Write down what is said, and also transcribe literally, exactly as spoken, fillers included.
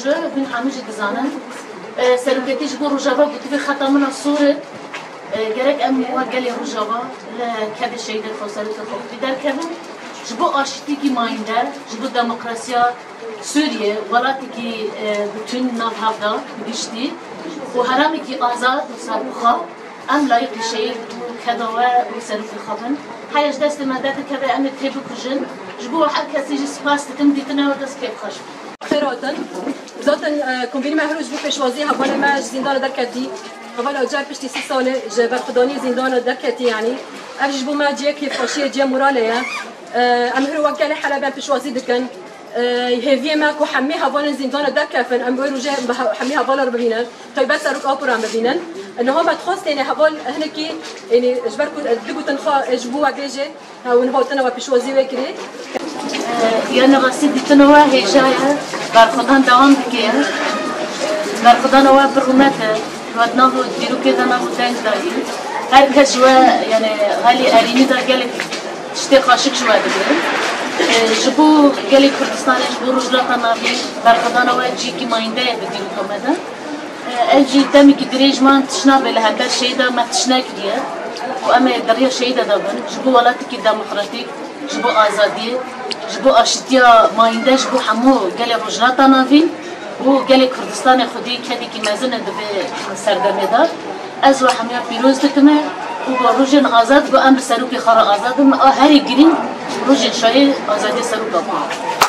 Hûn hemû jî dizanin, e, seroketî ji bo Rojava gotibe xeta min a sor e. E, gerek em wek gelê Rojava li kedê şehîdê xwe, serokê xwe xwedî derkevin. Ji bo aşîtîkî mayînde, ji bo demokrasiya Sûriyê, welatekî, e, bitûn nav hev de giştî û herêmekî azad û serbixwe, em layîqî şehîd û keda we û serokê xwe bin. Heya ji destê me derdikeve, em ê têbikujin. Ji bo her kesî jî spas dikim, dîtina we dest pê bixweş be. Xêr hatin. Zaten, e, kombînê me her roj bû pêşwazî hevalê me ji zîndana derketî. Heval Acar piştî sî salê ji berxwedaniyê zîndana derketî, yanî ev ji bo me cihê kêfxweşiyê, cihê moralê ye. E, em her wek gelê Helebê em pêşwazî dikin. E, hêviyê me ku hemî hevalên zîndana derkevin, em wê rojê bi he-, hemî hevala re bibînin. Taybet serok Apo re em bibînin. Niha me dixwest, yanî heval hinekî, yanî ji ber ku digutin xwe ji bo we bêjê, Hûn hatina we pêşwazî wê kirî? Yanî rastî dîtina we hêja ye, berxwedan dewam dike. Berxwedana we bi rûmet e. We di nav dîrokê de nav deng dayî. Her kes ji we, yanî, alî erînî de gelek tiştê xweşik ji we digire. Ji bo gelê Kurdistanê, ji bo Rojhilata Navîn, berxwedana we cîkî mayînde ye di dîroka me de. Ev jî demekî dirêj man tişt nabe li hember şehîda me tişt nekiriye û em ê di riya şehîda de bin ji bo welatekî demokratîk, ji bo azadiyê, ji bo aşîtiya mayînde, ji bo hemû gelê Rojhilata Navîn û gelê Kurdistanê xwedî kedekî mezin e di vê serdemê de. Ez we hemiya pîroz dikime û bi rojên azad ku em bi serokê xwe re azad in, a herî girîng rojên şayê azadiya seroka xwe.